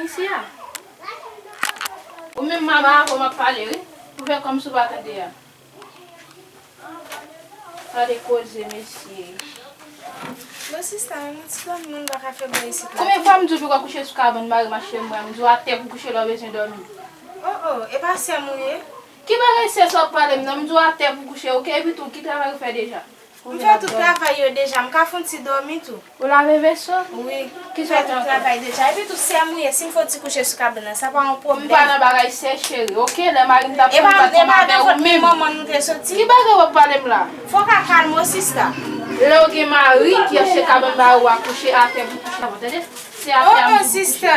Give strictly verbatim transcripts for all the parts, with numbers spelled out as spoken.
Isi a. Ou menm mama avè w m ap pale, wi. Ou fè kòmsi w pa tande a. Gade koze, mesye. Bon, sista, menm yon ti dòmi moun pa ka fè bò isit la. Konbyen fwa m di w poko kouche sou kabann mari m achte m, m di w atè pou kouche lè w bezwen dòmi? Oh, oh, e pa sè m ou ye? Ki bagay sè sa w ap pale m nan? M di w atè pou kouche, oke? Epi tou, ki travay ou fè deja? M fè tout travay yo deja, m ka fè yon ti dòmi tou. Ou lave veso? Wi, m fè tout travay deja. Epi tou, sè m ou ye, si m fè w ti kouche sou kabann nan, sa pa yon pwoblèm. M pa nan bagay sè, cheri, oke? Lè mari m t ap pran m, m pa t konn avè ou menm. Manman nou te soti. Ki bagay w ap pale m la? Fò w ka kalme w, sista. Lè w gen mari ki achte kabann ba ou a, kouche atè pou kouche, tande? Se atè a pou kouche.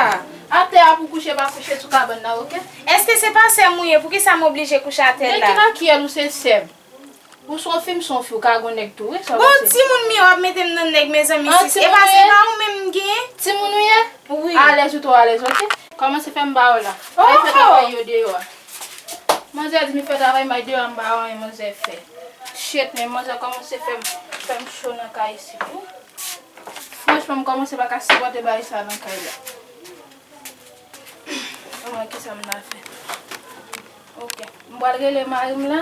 Atè a pou kouche, pa kouche sou kabann nan, oke? Èske se pa sè m ou ye? Poukisa m oblije kouche atè la? Men ki makiyèl ou se sè m? Ou se yon fi, m se yon fi, ou ka gon nèg tou, wi, sa w panse? Bon, timoun m ye, w ap mete m nan nèg, mezanmi, sis. E pa, se pa ou menm m genyen? Timoun ou ye? Wi. Alèz ou twò alèz, oke? Kòmanse fè m ba w la. Al fè travay yo deyò a. Manzè di m fè travay m bay deyò a, m ba w anyen manzè fè. Shit, men manzè kòmanse fè m, fè m cho nan kay isit, wi. Franchman, m kòmanse pa ka sipòte bagay sa nan kay la. Mwen, kisa m ta fè? Oke. M pral rele mari m la,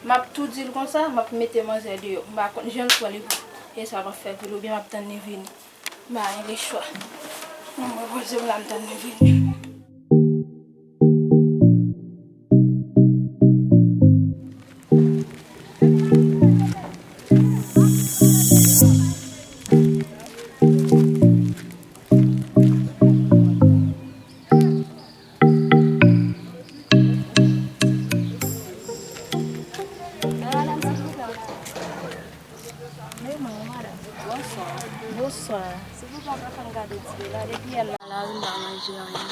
m ap tou di l konsa, m ap mete manzè deyò. M pa konn jan l pran li pou. E sa m ap fè pou li, oubyen m ap tann li vini. M pa gen lechwa. Mwen, mwen poze m la, m tann li vini. Wi, mwen, wi, madanm. Bonswa. Bonswa. Silvouplè, ou ka fè m gade ti de la. Depi yè m nan lari, m pa manje anyen.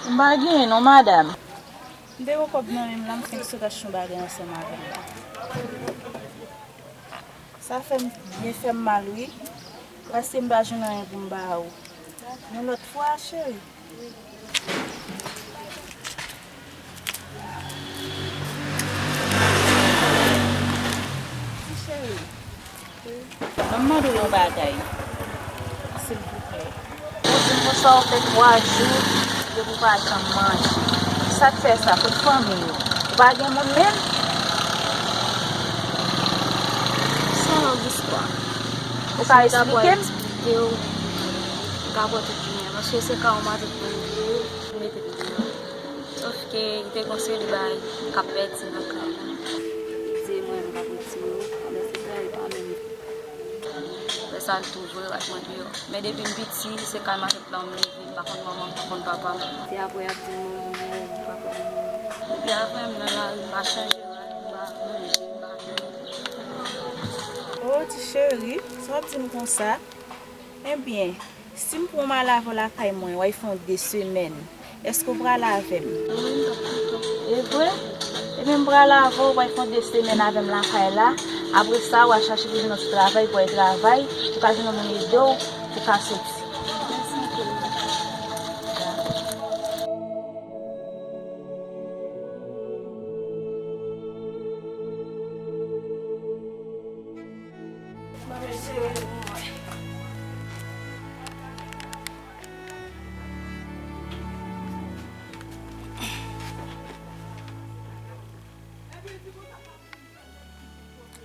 M pa genyen non, madanm. M te gen kòb nan men m la, m fenk sot achte yon bagay ansanm avè l la. Sa fè m byen fè m mal, wi. Paske m pa jwenn anyen pou m ba ou. Yon lòt fwa, cheri. Ti cheri, ban m mande w yon bagay, silvouplè. Ou di m konsa ou fè twa jou depi w pa janm manje. Sa k fè sa? Kot fanmi w? Ou pa gen moun menm? Se yon lòt istwa. Ou ka eksplike m? M ka pran tout jounen an, paske se ka yon matant mwen ye, m mete tout jounen an. Sòf ke li te gon seri de bagay k ap pèdi nan kay la. Li di mwen m p ap retire yo, men se sa, li pa menm. Lè sa l tou voye rat mwen deyò. Men depi m piti, se kay matant lan m leve, m pa konn manman m, m pa konn papa m. Se apre y ap di m manman m, papa m. Depi avè m nan lari, m pa chanje rad, m pa manje, m pa bwè. Oh, ti cheri, sa w ap di m konsa? Ebyen, si m pran w m al avè w lakay mwen, w al fè yon de semèn, èske w pral avè m? Wi, m t ap kontan. E vre? Ebyen, m pral avè w, w al fè yon de semèn avè m lakay la. Apre sa, w al chache pou jwenn yon ti travay, pou w al travay, pou w ka jwenn yon moun ede w, pou w ka soti. Mèsi anpil.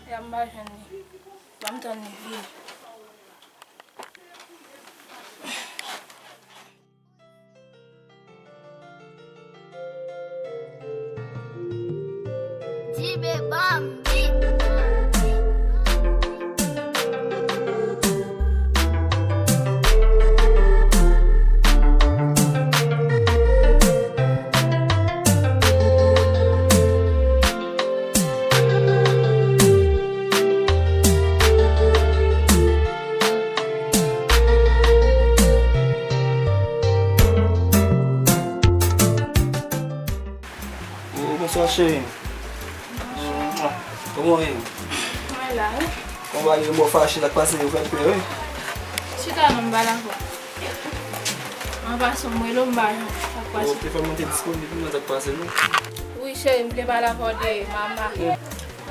Ya m pa jwenn li. Ban m tann li vini. Oh, bonswa, cheri. Kòman w ye? Mwen la, wi. Kòman w ye? Mwen fache, sa k pase, ou fè m pè, wi. Chita non, m pale avè w. An pasan, mwen lo m pa jan, sa k pase. Ou te fè m te disponib, men sa k pase, non? Wi, cheri, m te pale avè w de mama.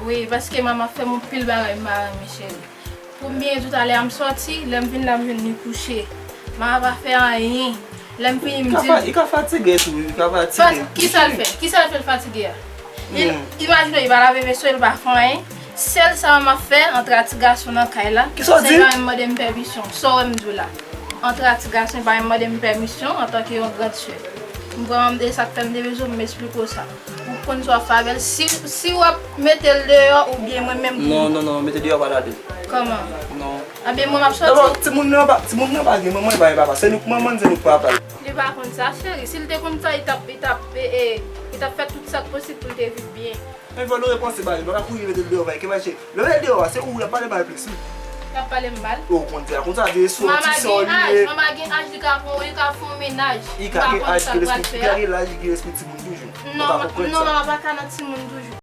Wi, paske mama fè m anpil bagay m pa renmen, cheri. Pou m byen di w, talè a m sòti, lè m vin la, m jwenn li kouche. Mama pa fè anyen. Lè m fini, m di l. Li ka fatige tou, li ka fatige. Kisa l fè? Kisa l fè l fatige a? Li, imajine w, li pa lave veso, li pa fè anyen. Sèl sa m ap fè, antre a ti gason nan kay la, se li pa menm mande m pèmisyon. Sa w wè m di w la. Antre a ti gason, li pa menm mande m pèmisyon antanke yon grann sè. M vrèman, e sa k fè m te bezwen w, m esplike w sa. Ou konn sa w ap fè avè l. Si, si w ap mete l deyò oubyen mwen menm pou. Non, non, non, mete deyò pa la de. Kòman? Non. Anben, mwen m ap sòti. Dabò, timoun nan pa, timoun nan pa gen manman, li pa gen papa. Se nou k manman l, se nou k papa l. Li pa konn sa, cheri. Si l te konn sa, li t ap, li t ap, e, e, li t ap fè tout sa k posib pou l te viv byen. Men fò nou repanse bagay, nou pa ka kouri mete l deyò, bay, ke mache. Lè w mete l deyò a, se ou y ap pale mal plis, wi. Y ap pale m mal? Ou konn fè konsa, vye sou ti sè li ye. Manman gen aj, manman gen aj, li ka fè, li ka fè yon mennaj. Li ka gen aj, gen lespri, li ka gen laj, li gen lespri timoun toujou. Non, non, manman pa ka nan timoun toujou.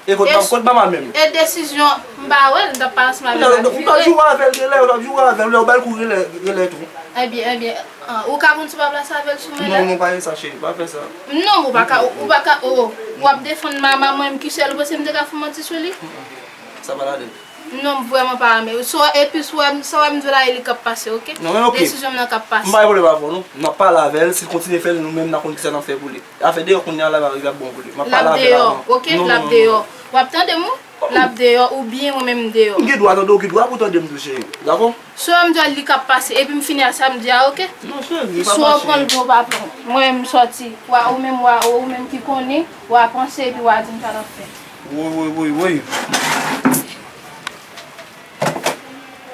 E kot, e kot mama menm? E desizyon, m pa wè l, m t ap pale ansanm avè l. Ou t ap joure avè l, genlè, ou t ap joure avè l, lè ou ba l kou, genlè, genlè tou. Ebyen, ebyen, ah, ou ka konn si w pa plase avè l sou mwen la? Non, non, pa fè sa, cheri, pa fè sa. Non, ou pa ka, ou pa ka, oh, w ap defann mama mwen, m ki sèl, ou panse m te ka fè manti sou li? Sa pa ladan. Non, m vrèman pa renmen. So, epi, sa w wè m, sa w wè m di w la, e li k ap pase, oke? Non, men oke. Desizyon m nan k ap pase. M pa gen pwoblèm avè w, non. N ap pale avè l, si l kontinye fè l, nou menm, n a konn kisa n ap fè pou li. Afè deyò kounye a la, va rive ap bon pou li. M ap pale avè l avan. L ap deyò, oke? Non, non, non, non. L ap deyò. W ap tande m, wi? L ap deyò, oubyen mwen menm m deyò. M gen dwa tande w, gen dwa pou tande m tou, cheri. Dakò? Sa w wè m di w la, li k ap pase, epi m fini a sa m di a, oke? Non, cheri, li pa pase. Swa w pran l pou w pa pran. Mwen menm m sòti. Wa, ou menm, wa, ou menm ki konnen, w a panse, epi w a di m sa n ap fè. Woy, woy, woy, woy.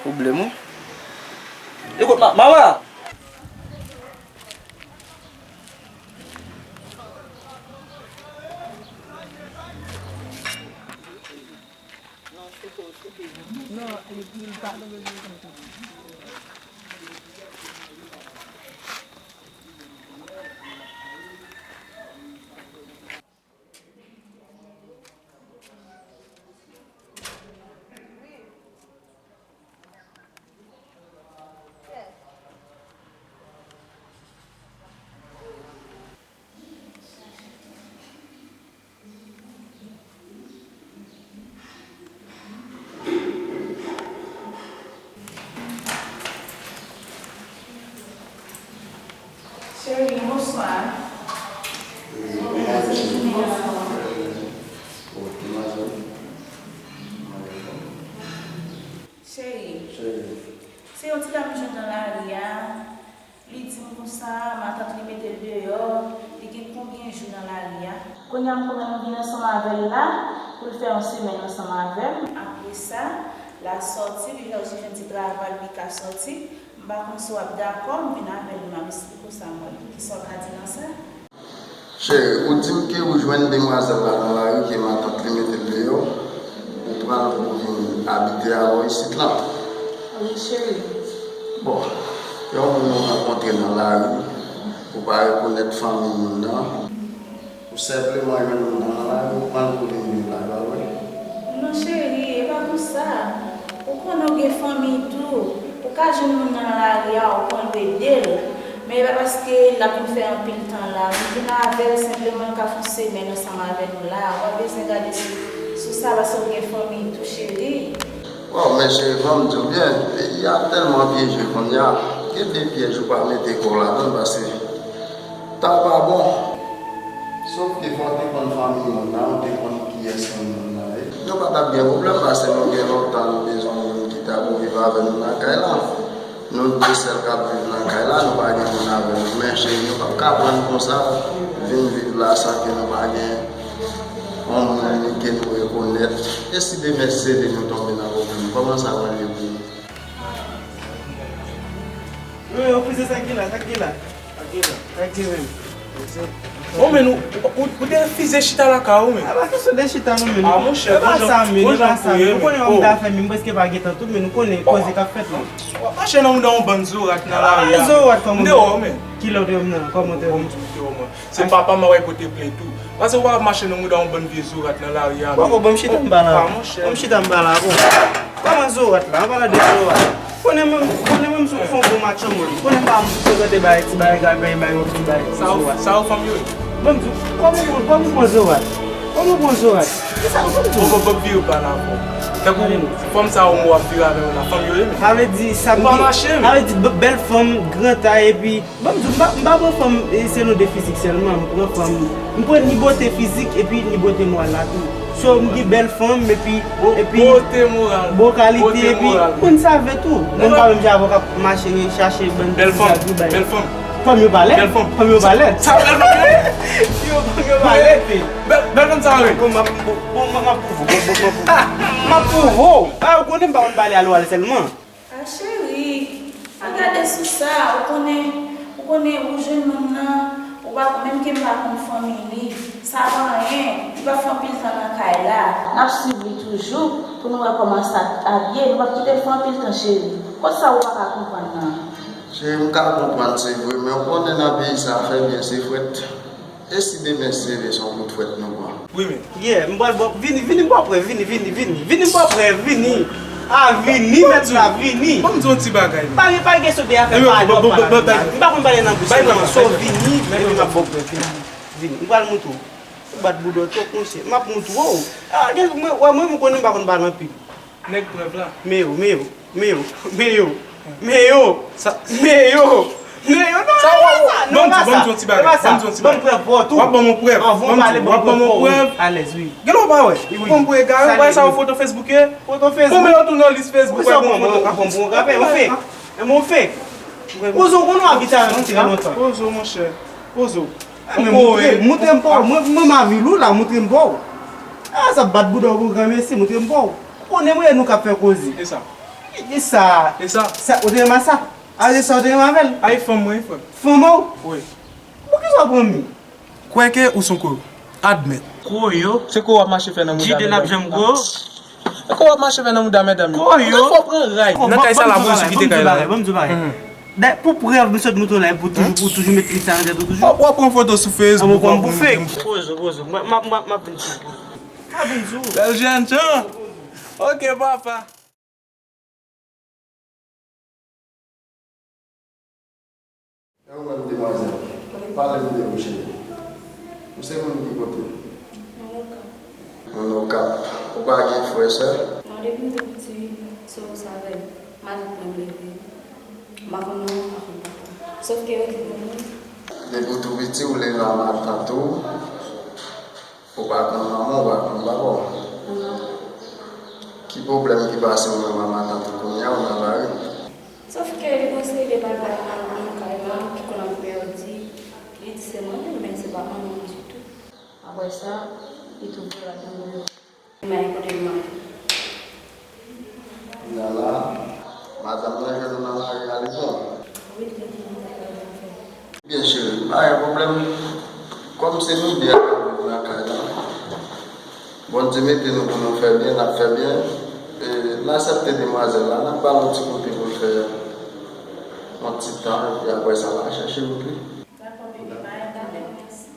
Pwoblèm, wi. Ekout, ma-, mama! Cheri, bonswa. Bonswa. Cheri, se yon ti dam m jwenn nan lari a. Li di m konsa, matant li mete l deyò, li gen konbyen jou nan lari a. Kounye a m konnen nou vin ansanm avè l la, pou l fè yon semèn ansanm avè m. Apre sa, l a sòti, li jwenn ti travay, li ka sòti. M pa konn si w ap dakò, m vin avè l, m ap esplike w sa m wè. Kisa w ka di nan sa? Cheri, ou di m ke ou jwenn demwazèl la nan lari, ke matant li mete l deyò, ou pran l pou vin abite avè w isit la. Wi, cheri. Bon, yon moun ou rankontre nan lari, ou pa rekonèt fanmi moun nan, ou senpleman jwenn moun nan nan lari, ou pran l pou vin viv la, e pa vre? Non, cheri, e pa konsa. Ou konnen w gen fanmi tou. Ou ka jwenn moun nan lari a, ou pran l, ou ede l. Men e pa paske l ap vin fè anpil tan la. Ou vin avè l, senpleman l ka fè yon semèn ansanm avè nou la. W ap bezwen gade sou, sou sa, paske w gen fanmi tou, cheri. Waw, men cheri, ban m di w byen, peyi a tèlman pyeje kounye a. Gen de pyèj ou pa mete kò w ladan l, paske ta pa bon. Sof ke fò w te konn fanmi moun nan, ou te konn kiyès moun nan ye. Nou pa t ap gen pwoblèm, paske nou gen lontan nou bezwen yon moun ki ta pou viv avè nou nan kay la. Nou de sèl k ap viv nan kay la, nou pa gen moun avè nou. Men cheri, nou p ap ka pran l konsa, vin viv la san ke nou pa gen Yon moun ke nou rekonèt. E si demen se de nou tonbe nan pwoblèm, kòman sa pral ye pou nou? Yo, yo, fize sa ki la, sa ki la. Sa ki la. Sa ki menm. Ou menm, ou, ou, ou te fize chita lakay ou menm. A, pa kesyon de chita non, menm. A, monchè, e pa sa, menm, e pa sa, menm. Ou konnen yon moun ta fè, menm, prèske pa gen tan tou, menm, nou konnen koze k ap fèt la. W ap mache nan mouda yon bann zorat nan lari a. Zorat kòman? M te wè w, menm. Kilè w te wè m nan? Kòman w te wè m? Se papa m a wè kote plent ou. Pase ou pa ap mache nan mouda yon bann vye zorat nan lari a. Bon, bon, bon, m chita m ba la. Bon, m chita m ba la, bon. Kòman zorat la? An palan de zorat. Konnen menm, konnen menm sou fon bon match an mwen. Konnen m pa m frekante bay ti bay, bay, bay, bay, yon ti bay. Sa ou, sa ou fanm yo ye? Bon, m di, kòman bon, kòman bon zorat? Kòman bon zorat? Kisa ou fanm yo? Bon, bon, bon, vire pa la, bon. Tankou fanm sa ou mwen w ap vire avè yo la, fanm yo ye menm. Sa vle di, sa m di, sa vle di, bèl fanm, gran tay, epi Bon, m di w, m pa, m pa pran fanm, e, selon de fizik sèlman. M pran fanm, m pran ni bote fizik epi ni bote moral la tou. So, m gen bèl fanm epi, epi bon kalite epi moun save tou. Mwen m pa menm jan avè w k ap mache chache bann bèl fanm, bèl fanm. Fanm yo pa lèd, fanm yo pa lèd. Sa bèl fanm yo ye? Yo, fanm yo pa lèd. Bèl, bèl fanm sa yo ye? Bon, m ap, bon, bon, m ap pwouve w, bon, bon, m ap pwouve w. M ap pwouve w. A, ou konnen m pa konn pale a loral sèlman. A cheri, pa gade sou sa, ou konnen, ou konnen ou jwenn nonm nan, ou pa, menm ke m pa konn fanmi li, sa pa anyen, li p ap fè anpil tan nan kay la. N ap swiv li toujou pou nou wè kòman sa ap ye, nou p ap kite l fè anpil tan cheri. Kot sa ou pa ka konprann nan? Cheri, m ka konprann se vre, men ou konnen nan peyi sa fè byen se frèt. E si demen se leve se yon kout fwèt nou pran? Wi, men. Yeah, m pral ba w, vini, vini, m ba w prèv, vini, vini, vini. Vini, m ba w prèv, vini. A, vini, mèt la, vini. Ban m di yon ti bagay, men. Pa gen, pa gen kesyon de afè pa dòt, pa la. M pa konn pale nan bouch mwen, so vini, vini, m ap ba w prèv, vini. Vini, m pral montre w. Ou bat bouda w twòp, monchè. M ap montre w. A, gen, mwen, wè, mwen, m konnen m pa konn pale anpil. Nèg prèv la. Men yo, men yo, men yo, men yo, men yo, men yo, men yo, non, sa w pa sa, non, pa sa, pa sa, ban m prèv pou w tou. W ap ban m yon prèv. Anvan w pale, ban m prèv pou w. Alèz, wi. Gen lè w pa wè. Wi. Ban m prèv egare, w wè sa w foto Facebook ye? Foto Facebook. Konbyen yo tou nan lis Facebook wè pou yon foto ka fè? Ou fèk. Ou fèk. Poze w konnen w abite avè m trè lontan. Poze w, monchè. Poze w. Moutre m pa w. Mwen, mwen m avili w la, moutre m pa w. A, sa bat bouda w pou granmesi, moutre m pa w. Ou konnen mwen e nou k ap fè koze. E sa? E sa? E sa? Sa, ou te renmen sa? A, se sa ou te renmen avè l? A, e fanm mwen, frè m. Fanm ou? Wi. Poukisa w pran m? Kwè ke ou se yon koyo. Admèt. Koyo? Se koyo w ap mache fè nan mouda medam. Jide n ap janm koyo? E koyo w ap mache fè nan mouda medam yo. Koyo? Fò w pran ray. Nan kay sa la, bon, sou kite kay la. Ban m di w bagay. Dayè, pou prèv, m sot mouton la, pou toujou, pou toujou met misye nan tèt ou toujou. W ap pran foto sou Facebook, w ap pran fake. Poze w, poze w. Mwen, m ap, m ap, m ap vin sou. M ap vin sou. Bèl jènjan. Ok, papa. E ou menm, demwazèl, pale m de ou, cheri. Ou se moun ki kote? Mwen Okap. Moun Okap. Ou pa gen frè, sè? Non, depi m tou piti, se ou sa fè matant mwen leve. M pa konn manman, m pa konn papa. Sòf ke yo di pou mwen. Depi w tou piti, ou leve a matant ou. Ou pa konn manman w, ou pa konn papa w. Non. Ki pwoblèm ki pase w menm a matant ou kounye a, ou nan lari? Sòf ke li gon seri de bagay nan, nan kay la ki konn ap pèdi. Li di se manman l, men se pa manman l ditou. Apre sa, li tou voye l al nan mouda. Li mare kote l mare. Kounye a la, madanm nan jwenn ou nan lari a, li bon. Wi, li te di m sa l ap fè. Byen, cheri, pa gen pwoblèm. Kòm se nou de k ap viv nan kay la, Bondye mete nou pou nou fè byen, n ap fè byen. E, n aksepte demwazèl la, n ap ba l yon ti kote pou l fè yon ti tan, epi apre sa, n a chèche wout li. Dakò, bebe, pa gen pwoblèm, mèsi.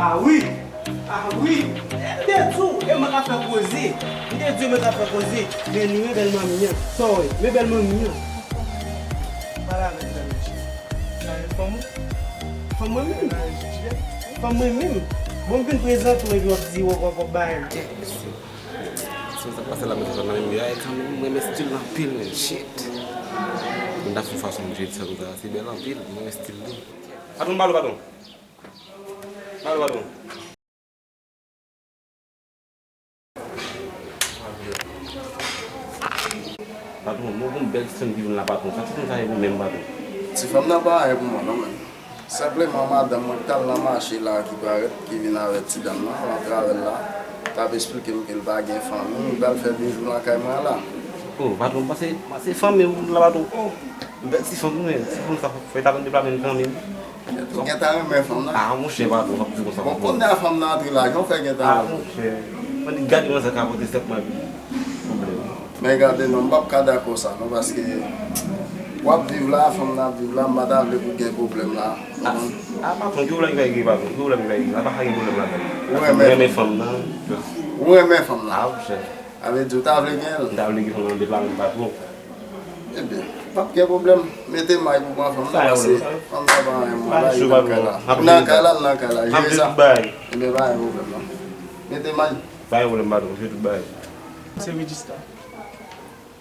Ah wi! Ah wi! M te di w, e mwen k ap fè koze. M te di w, e mwen k ap fè koze. Men li, men bèl manmi an. Sa w wè? Men bèl manmi an. Pale avèk bèl manmi. Sa e fanm ou? Fanm mwen menm. Fanm mwen menm. Bon, m vin prezante w epi w ap di w, w ap, w ap bay. Kèt, mesye. Sa k ap pase la, mesye, sa nan menm yo, e kanmenm, mwen renmen stil la anpil, men shit. Mwen ta fè fason m jwe sa konsa, se bèl anpil, mwen renmen stil li. Patwon, m ba l ou, patwon. Ba l ou, patwon. Patwon, mwen gon bèl stil ki vin la, patwon. Sa ti moun sa e pou menm, patwon. Ti fanm nan pa anyen pou mwen, non, men. Senpleman, madanm mwen ki t al nan mache la, ki parèt, ki vin avèk ti dam nan, rantre avè l la, t ap esplike m ke l pa gen fanmi, li pral fè de jou nan kay mwen an la. Oh, patwon, m panse, m panse fanmi w la, patwon. Oh, bèl ti fanm, men, ti fanm sa, fò l ta konn deplase fanmi. Ou gentan renmen fanm nan? Ah, monchè, patwon, w ap di konsa. Bon, kounye a fanm nan antre la, jan w fè gentan renmen? Ah, monchè, mwen di gade mwen sa ka pote sèt mwa pwoblèm. Men gade non, m p ap ka dakò sa non, paske w ap viv la, fanm nan ap viv la, m pa ta vle pou gen pwoblèm la. Ah, ah, patwon, ki pwoblèm ki va regle, patwon? Ki pwoblèm ki va regle? La pa ka gen pwoblèm ladan. Ou renmen fanm nan? Ou renmen fanm nan? Ah, monchè. Sa vle di ou ta vle gen l? M ta vle gen fanm nan deplase, patwon. Ebyen, p ap gen pwoblèm. Mete may pou pran fanm nan, paske fanm nan pa renmen mwen la, li nan kay la. Ou nan kay la, m nan kay la. Jere sa. Ebyen, pa gen pwoblèm non. Mete may. Pa gen pwoblèm, patwon, m jere tout bagay. Se Regista.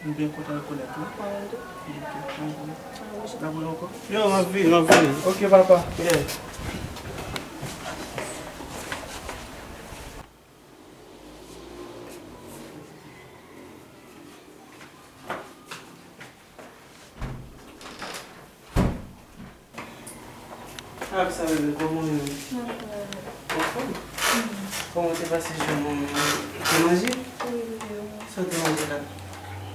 M byen kontan rekonèt ou. Ok, pa gen pwoblèm. N ap wè ankò. Yo, m ap vini, m ap vini. Ok, papa. Yeah. Ak sa, bebe, kòman w ye? Anfòm? Kòman w te pase jounen an? Ou te manje? Wi, bebe, wi. Sa w te manje la?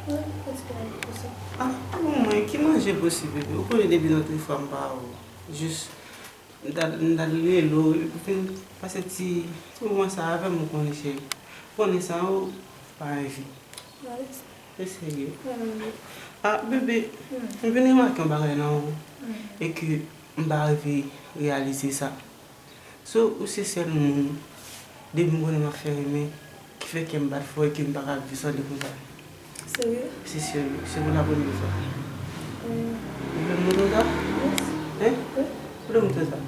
Wi, mwen te manje pou sa. Ah, pou mwen, ki manje posib, bebe? Ou konnen depi nan trifwa m pa wè w. Jis M t al, m t al rele w, ou fin pase ti, ti moman sa avè m, ou konnen, cheri. Ou konnen sa, ou pa anvi. Se serye. Ah, bebe, m vin remake yon bagay nan ou, e ke m pa rive reyalize sa. So, ou se sèl moun, depi m konnen m ap fè renmen, ki fè kè m bat fò e ke m pa ka viv san li konsa. Serye? Se serye, se pou la premye fwa. Ou vle m montre w sa? Hein? Ou vle m montre w sa?